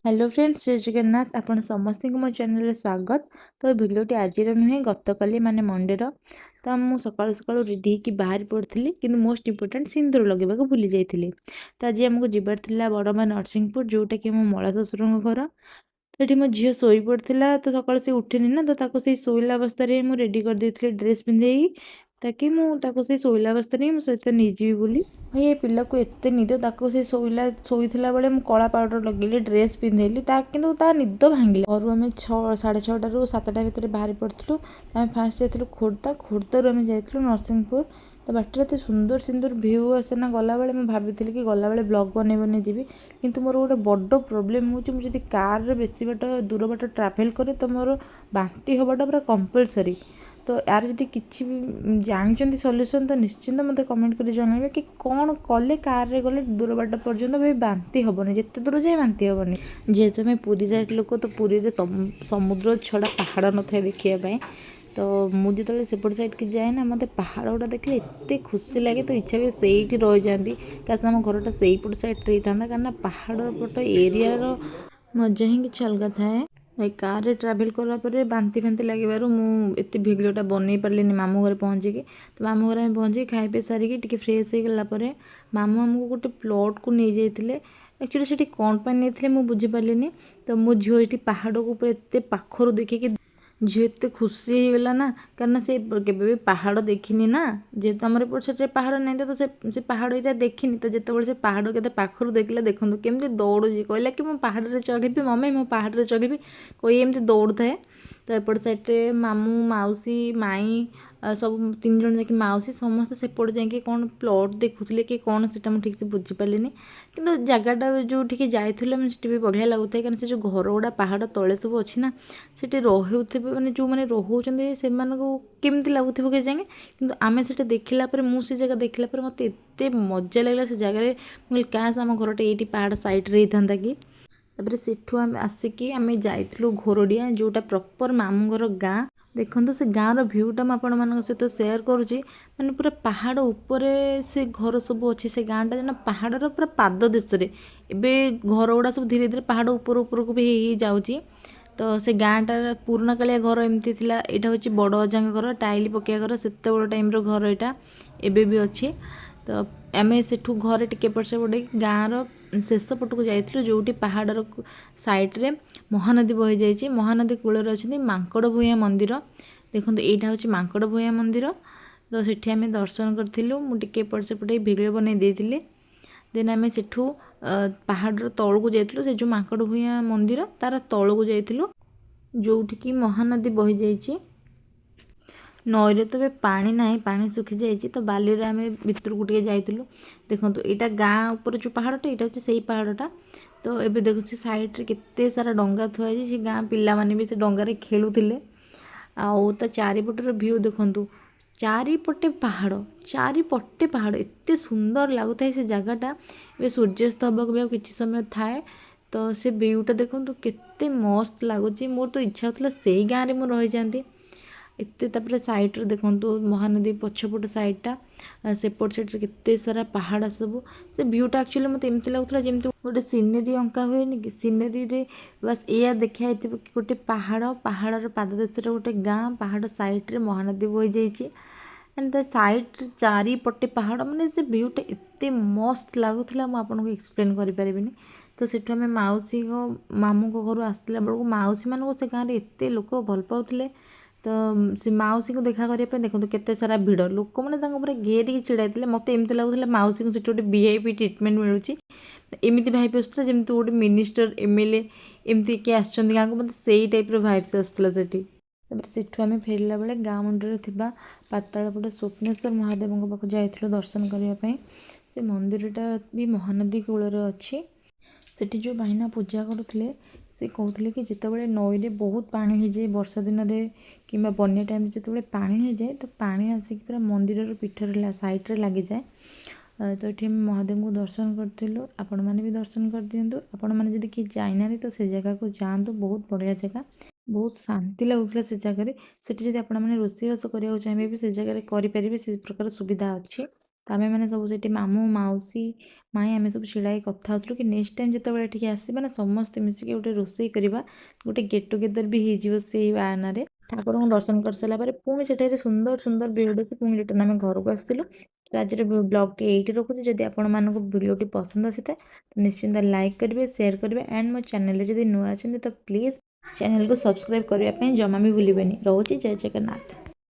Hello friends, ଜୟ ଜଗନ୍ନାଥ। ଆପଣ ସମସ୍ତଙ୍କୁ ମୋ ଚ୍ୟାନେଲରେ ସ୍ୱାଗତ। ତ ଏ ଭିଡ଼ିଓଟି ଆଜିର ନୁହେଁ, ଗତକାଲି ମାନେ ମଣ୍ଡେର। ତ ମୁଁ ସକାଳୁ ସକାଳୁ ରେଡ଼ି ହେଇକି ବାହାରି ପଡ଼ିଥିଲି, କିନ୍ତୁ ମୋଷ୍ଟ ଇମ୍ପୋର୍ଟାଣ୍ଟ ସିନ୍ଦୁର ଲଗେଇବାକୁ ଭୁଲି ଯାଇଥିଲି। ତ ଆଜି ଆମକୁ ଯିବାର ଥିଲା ବଡ଼ମା ନରସିଂହପୁର, ଯେଉଁଟାକି ମୋ ମଳା ଶ୍ୱଶୁରଙ୍କ ଘର। ତ ଏଠି ମୋ ଝିଅ ଶୋଇପଡ଼ିଥିଲା, ତ ସକାଳୁ ସେ ଉଠିନି ନା, ତ ତାକୁ ସେଇ ଶୋଇଲା ଅବସ୍ଥାରେ ମୁଁ ରେଡ଼ି କରିଦେଇଥିଲି ଡ୍ରେସ୍ ପିନ୍ଧେଇକି, ତାକି ମୁଁ ତାକୁ ସେଇ ଶୋଇଲା ଅବସ୍ଥାରେ ହିଁ ମୋ ସହିତ ନେଇଯିବି ବୋଲି। ଭାଇ, ଏ ପିଲାକୁ ଏତେ ନିଦ, ତାକୁ ସେ ଶୋଇଥିଲା ବେଳେ ମୁଁ କଳା ପାଉଡ଼ର ଲଗେଇଲି, ଡ୍ରେସ୍ ପିନ୍ଧେଇଲି ତା, କିନ୍ତୁ ତା ନିଦ ଭାଙ୍ଗିଲା। ଘରୁ ଆମେ 6:30, 7:30ରୁ 7ଟା ଭିତରେ ବାହାରି ପଡ଼ିଥିଲୁ। ଆମେ ଫାଷ୍ଟ ଯାଇଥିଲୁ ଖୋର୍ଦ୍ଧା, ଖୋର୍ଦ୍ଧାରୁ ଆମେ ଯାଇଥିଲୁ ନରସିଂହପୁର। ତ ବାଟରେ ଏତେ ସୁନ୍ଦର ସୁନ୍ଦର ଭ୍ୟୁ ଆସେ ନା ଗଲାବେଳେ, ମୁଁ ଭାବିଥିଲି କି ଗଲାବେଳେ ବ୍ଲଗ୍ ବନେଇ ବନେଇ ଯିବି। କିନ୍ତୁ ମୋର ଗୋଟେ ବଡ଼ ପ୍ରୋବ୍ଲେମ୍ ହେଉଛି, ମୁଁ ଯଦି କାର୍ରେ ବେଶୀ ବାଟ ଦୂର ବାଟ ଟ୍ରାଭେଲ୍ କରେ ତ ମୋର ବାନ୍ତି ହେବାଟା ପୁରା କମ୍ପଲସରି। ତ ୟାର ଯଦି କିଛି ବି ଜାଣିଛନ୍ତି ସଲ୍ୟୁସନ୍, ତ ନିଶ୍ଚିନ୍ତ ମୋତେ କମେଣ୍ଟ କରି ଜଣାଇବେ କି କ'ଣ କଲେ କାର୍ରେ ଗଲେ ଦୂର ବାଟ ପର୍ଯ୍ୟନ୍ତ ବି ବାନ୍ତି ହେବନି, ଯେତେ ଦୂର ଯାଏ ବାନ୍ତି ହେବନି। ଯେହେତୁ ଆମେ ପୁରୀ ସାଇଡ଼୍ ଲୋକ, ତ ପୁରୀରେ ସମୁଦ୍ର ଛଡ଼ା ପାହାଡ଼ ନଥାଏ ଦେଖିବା ପାଇଁ। ତ ମୁଁ ଯେତେବେଳେ ସେପଟ ସାଇଡ଼୍କି ଯାଏ ନା, ମୋତେ ପାହାଡ଼ ଗୁଡ଼ା ଦେଖିଲେ ଏତେ ଖୁସି ଲାଗେ, ତ ଇଚ୍ଛା ହୁଏ ସେଇଠି ରହିଯାଆନ୍ତି। କାଶ ଆମ ଘରଟା ସେଇପଟ ସାଇଡ଼୍ରେ ହେଇଥାନ୍ତା, କାରଣ ପାହାଡ଼ ପଟ ଏରିଆର ମଜା ହିଁ କିଛି ଅଲଗା ଥାଏ। ଭାଇ, କାର୍ରେ ଟ୍ରାଭେଲ୍ କଲା ପରେ ବାନ୍ତି ଫାନ୍ତି ଲାଗିବାରୁ ମୁଁ ଏତେ ଭିଡ଼ିଓଟା ବନେଇ ପାରିଲିନି ମାମୁଁ ଘରେ ପହଞ୍ଚିକି। ତ ମାମୁଁ ଘରେ ଆମେ ପହଞ୍ଚିକି ଖାଇ ପିଇ ସାରିକି ଟିକେ ଫ୍ରେଶ୍ ହେଇଗଲା ପରେ ମାମୁଁ ଆମକୁ ଗୋଟେ ପ୍ଲଟ୍କୁ ନେଇଯାଇଥିଲେ। ଆକ୍ଚୁଆଲି ସେଠି କ'ଣ ପାଇଁ ନେଇଥିଲେ ମୁଁ ବୁଝିପାରିଲିନି। ତ ମୋ ଝିଅ ଏଠି ପାହାଡ଼କୁ ପୁରା ଏତେ ପାଖରୁ ଦେଖିକି ଝିଅ ଏତେ ଖୁସି ହେଇଗଲା ନା, କାରଣ ସେ କେବେ ବି ପାହାଡ଼ ଦେଖିନି ନା। ଯେହେତୁ ଆମର ଏପଟ ସେଠାରେ ପାହାଡ଼ ନାହିଁ, ତ ସେ ପାହାଡ଼ ଏରିଆ ଦେଖିନି। ତ ଯେତେବେଳେ ସେ ପାହାଡ଼ କେତେ ପାଖରୁ ଦେଖିଲା, ଦେଖନ୍ତୁ କେମିତି ଦୌଡ଼ୁଛି। କହିଲା କି ମୁଁ ପାହାଡ଼ରେ ଚଢ଼ିବି ମମି, ମୁଁ ପାହାଡ଼ରେ ଚଢ଼ିବି କହି ଏମିତି ଦୌଡ଼ୁଥାଏ। ତ ଏପଟ ସାଇଡ଼୍ରେ ମାମୁଁ, ମାଉସୀ, ମାଇଁ ସବୁ ତିନି ଜଣ ଯାଇକି, ମାଉସୀ ସମସ୍ତେ ସେପଟେ ଯାଇକି କ'ଣ ପ୍ଲଟ୍ ଦେଖୁଥିଲେ କି କ'ଣ, ସେଇଟା ମୁଁ ଠିକ୍ସେ ବୁଝିପାରିଲିନି। କିନ୍ତୁ ଜାଗାଟା ଯେଉଁଠିକି ଯାଇଥିଲୁ ଆମେ, ସେଠି ବି ବଢ଼ିଆ ଲାଗୁଥାଏ, କାରଣ ସେ ଯେଉଁ ଘର ଗୁଡ଼ା ପାହାଡ଼ ତଳେ ସବୁ ଅଛି ନା, ସେଠି ରହୁଥିବେ ମାନେ ଯେଉଁମାନେ ରହୁଛନ୍ତି ସେମାନଙ୍କୁ କେମିତି ଲାଗୁଥିବ କେଜାଣି। କିନ୍ତୁ ଆମେ ସେଠି ଦେଖିଲା ପରେ, ମୁଁ ସେ ଜାଗା ଦେଖିଲା ପରେ ମୋତେ ଏତେ ମଜା ଲାଗିଲା ସେ ଜାଗାରେ। ମୁଁ କହିଲି, କାଶ ଆମ ଘରଟା ଏଇଠି ପାହାଡ଼ ସାଇଡ଼୍ରେ ହେଇଥାନ୍ତା କି। ତାପରେ ସେଠୁ ଆମେ ଆସିକି ଆମେ ଯାଇଥିଲୁ ଘୋରଡ଼ିଆ, ଯେଉଁଟା ପ୍ରପର୍ ମାମୁଁଙ୍କର ଗାଁ। ଦେଖନ୍ତୁ, ସେ ଗାଁର ଭ୍ୟୁଟା ମୁଁ ଆପଣମାନଙ୍କ ସହିତ ସେୟାର କରୁଛି। ମାନେ ପୁରା ପାହାଡ଼ ଉପରେ ସେ ଘର ସବୁ ଅଛି। ସେ ଗାଁଟା ଯେନା ପାହାଡ଼ର ପୁରା ପାଦ ଦେଶରେ। ଏବେ ଘର ଗୁଡ଼ା ସବୁ ଧୀରେ ଧୀରେ ପାହାଡ଼ ଉପର ଉପରକୁ ବି ହେଇ ହେଇ ଯାଉଛି। ତ ସେ ଗାଁଟାର ପୁରୁଣା କାଳିଆ ଘର ଏମିତି ଥିଲା। ଏଇଟା ହେଉଛି ବଡ଼ ଅଜାଙ୍କ ଘର, ଟାଇଲି ପକେଇବା ଘର, ସେତେବେଳ ଟାଇମ୍ର ଘର ଏଇଟା ଏବେ ବି ଅଛି। ତ ଆମେ ସେଠୁ ଘରେ ଟିକେ ଏପଟ ସେପଟ ହେଇକି ଗାଁର ଶେଷ ପଟକୁ ଯାଇଥିଲୁ, ଯେଉଁଠି ପାହାଡ଼ର ସାଇଡ଼୍ରେ ମହାନଦୀ ବହିଯାଇଛି। ମହାନଦୀ କୂଳରେ ଅଛନ୍ତି ମାଙ୍କଡ଼ ଭୂୟାଁ ମନ୍ଦିର। ଦେଖନ୍ତୁ, ଏଇଟା ହେଉଛି ମାଙ୍କଡ଼ ଭୂୟାଁ ମନ୍ଦିର। ତ ସେଠି ଆମେ ଦର୍ଶନ କରିଥିଲୁ। ମୁଁ ଟିକେ ଏପଟ ସେପଟ ହେଇ ଭିଡ଼ିଓ ବନେଇ ଦେଇଥିଲି। ଦେନ୍ ଆମେ ସେଠୁ ପାହାଡ଼ର ତଳକୁ ଯାଇଥିଲୁ। ସେ ଯେଉଁ ମାଙ୍କଡ଼ ଭୂୟାଁ ମନ୍ଦିର, ତାର ତଳକୁ ଯାଇଥିଲୁ, ଯେଉଁଠିକି ମହାନଦୀ ବହିଯାଇଛି। ନଈରେ ତ ଏବେ ପାଣି ନାହିଁ, ପାଣି ଶୁଖିଯାଇଛି। ତ ବାଲିରେ ଆମେ ଭିତରକୁ ଟିକେ ଯାଇଥିଲୁ। ଦେଖନ୍ତୁ, ଏଇଟା ଗାଁ ଉପରେ ଯେଉଁ ପାହାଡ଼ଟା, ଏଇଟା ହେଉଛି ସେଇ ପାହାଡ଼ଟା। ତ ଏବେ ଦେଖୁଛି ସାଇଡ଼୍ରେ କେତେ ସାରା ଡଙ୍ଗା ଥୁଆ ହେଇଛି। ସେ ଗାଁ ପିଲାମାନେ ବି ସେ ଡଙ୍ଗାରେ ଖେଳୁଥିଲେ। ଆଉ ତା ଚାରିପଟର ଭ୍ୟୁ ଦେଖନ୍ତୁ, ଚାରିପଟେ ପାହାଡ଼, ଚାରିପଟେ ପାହାଡ଼, ଏତେ ସୁନ୍ଦର ଲାଗୁଥାଏ ସେ ଜାଗାଟା। ଏବେ ସୂର୍ଯ୍ୟାସ୍ତ ହେବାକୁ ବି ଆଉ କିଛି ସମୟ ଥାଏ। ତ ସେ ଭ୍ୟୁଟା ଦେଖନ୍ତୁ କେତେ ମସ୍ତ ଲାଗୁଛି। ମୋର ତ ଇଚ୍ଛା ହେଉଥିଲା ସେଇ ଗାଁରେ ମୁଁ ରହିଯାଆନ୍ତି ଏତେ। ତାପରେ ସାଇଡ଼୍ରେ ଦେଖନ୍ତୁ ମହାନଦୀ ପଛପଟ ସାଇଡ଼୍ଟା, ସେପଟ ସାଇଡ଼୍ରେ କେତେ ସାରା ପାହାଡ଼ ସବୁ। ସେ ଭ୍ୟୁଟା ଆକ୍ଚୁଆଲି ମୋତେ ଏମିତି ଲାଗୁଥିଲା ଯେମିତି ଗୋଟେ ସିନେରୀ ଅଙ୍କା ହୁଏନି କି, ସିନେରୀରେ ବାସ୍ ଏଇଆ ଦେଖା ହେଇଥିବ କି ଗୋଟେ ପାହାଡ଼, ପାହାଡ଼ର ପାଦଦେଶରେ ଗୋଟେ ଗାଁ, ପାହାଡ଼ ସାଇଡ଼୍ରେ ମହାନଦୀ ବହିଯାଇଛି ଆଣ୍ଡ ତା ସାଇଡ଼୍ ଚାରିପଟେ ପାହାଡ଼। ମାନେ ସେ ଭ୍ୟୁଟା ଏତେ ମସ୍ତ ଲାଗୁଥିଲା, ମୁଁ ଆପଣଙ୍କୁ ଏକ୍ସପ୍ଲେନ୍ କରିପାରିବିନି। ତ ସେଠୁ ଆମେ ମାଉସୀଙ୍କ ମାମୁଁଙ୍କ ଘରୁ ଆସିଲା ବେଳକୁ ମାଉସୀମାନଙ୍କୁ ସେ ଗାଁରେ ଏତେ ଲୋକ ଭଲ ପାଉଥିଲେ। ତ ସେ ମାଉସୀଙ୍କୁ ଦେଖା କରିବା ପାଇଁ ଦେଖନ୍ତୁ କେତେ ସାରା ଭିଡ଼, ଲୋକମାନେ ତାଙ୍କ ପୁରା ଘେରିକି ଛିଡ଼ା ହେଇଥିଲେ। ମୋତେ ଏମିତି ଲାଗୁଥିଲା ମାଉସୀଙ୍କୁ ସେଠି ଗୋଟେ ଭିଆଇପି ଟ୍ରିଟମେଣ୍ଟ ମିଳୁଛି। ଏମିତି ଭାଇବ୍ ଆସୁଥିଲା ଯେମିତି ଗୋଟେ ମିନିଷ୍ଟର, ଏମଏଲଏ ଏମିତି କିଏ ଆସିଛନ୍ତି ଗାଁକୁ, ମୋତେ ସେଇ ଟାଇପ୍ର ଭାଇବ୍ସ ଆସୁଥିଲା ସେଠି। ତାପରେ ସେଠୁ ଆମେ ଫେରିଲା ବେଳେ ଗାଁ ମୁଣ୍ଡରେ ଥିବା ପାତାଳପଟ ସ୍ୱପ୍ନେଶ୍ୱର ମହାଦେବଙ୍କ ପାଖକୁ ଯାଇଥିଲୁ ଦର୍ଶନ କରିବା ପାଇଁ। ସେ ମନ୍ଦିରଟା ବି ମହାନଦୀ କୂଳରେ ଅଛି। ସେଠି ଯେଉଁ ଭାଇନା ପୂଜା କରୁଥିଲେ, ସେ କହୁଥିଲେ କି ଯେତେବେଳେ ନଈରେ ବହୁତ ପାଣି ହେଇଯାଏ ବର୍ଷା ଦିନରେ କିମ୍ବା ବନ୍ୟା ଟାଇମ୍ରେ, ଯେତେବେଳେ ପାଣି ହେଇଯାଏ, ତ ପାଣି ଆସିକି ପୁରା ମନ୍ଦିରର ପୀଠରେ ସାଇଡ଼୍ରେ ଲାଗିଯାଏ। ତ ଏଠି ଆମେ ମହାଦେବଙ୍କୁ ଦର୍ଶନ କରିଥିଲୁ। ଆପଣମାନେ ବି ଦର୍ଶନ କରିଦିଅନ୍ତୁ। ଆପଣମାନେ ଯଦି କେହି ଯାଇନାହାନ୍ତି, ତ ସେ ଜାଗାକୁ ଯାଆନ୍ତୁ। ବହୁତ ବଢ଼ିଆ ଜାଗା, ବହୁତ ଶାନ୍ତି ଲାଗୁଥିଲା ସେ ଜାଗାରେ। ସେଠି ଯଦି ଆପଣମାନେ ରୋଷେଇବାସ କରିବାକୁ ଚାହିଁବେ ବି, ସେ ଜାଗାରେ କରିପାରିବେ, ସେ ପ୍ରକାର ସୁବିଧା ଅଛି। ତ ଆମେମାନେ ସବୁ ସେଠି ମାମୁଁ, ମାଉସୀ, ମାଇଁ ଆମେ ସବୁ ଛିଡ଼ା ହେଇ କଥା ହେଉଥିଲୁ କି ନେକ୍ସଟ ଟାଇମ୍ ଯେତେବେଳେ ଏଠିକି ଆସିବା ନା, ସମସ୍ତେ ମିଶିକି ଗୋଟେ ରୋଷେଇ କରିବା, ଗୋଟେ ଗେଟ୍ ଟୁଗେଦର୍ ବି ହେଇଯିବ ସେଇ ବାହାନାରେ। ଠାକୁରଙ୍କୁ ଦର୍ଶନ କରିସାରିଲା ପରେ ପୁଣି ସେଠାରେ ସୁନ୍ଦର ସୁନ୍ଦର ଭିଉ ଦେଖି ପୁଣି ରିଟର୍ନ ଆମେ ଘରକୁ ଆସିଥିଲୁ। ଆଜିର ବ୍ଲଗ୍ଟି ଏଇଠି ରଖୁଛି। ଯଦି ଆପଣମାନଙ୍କୁ ଭିଡ଼ିଓଟି ପସନ୍ଦ ଆସିଥାଏ, ତ ନିଶ୍ଚିନ୍ତ ଲାଇକ୍ କରିବେ, ସେୟାର କରିବେ ଆଣ୍ଡ ମୋ ଚ୍ୟାନେଲରେ ଯଦି ନୂଆ ଅଛନ୍ତି, ତ ପ୍ଲିଜ୍ ଚ୍ୟାନେଲକୁ ସବସ୍କ୍ରାଇବ୍ କରିବା ପାଇଁ ଜମା ବି ଭୁଲିବେନି। ରହୁଛି, ଜୟ ଜଗନ୍ନାଥ।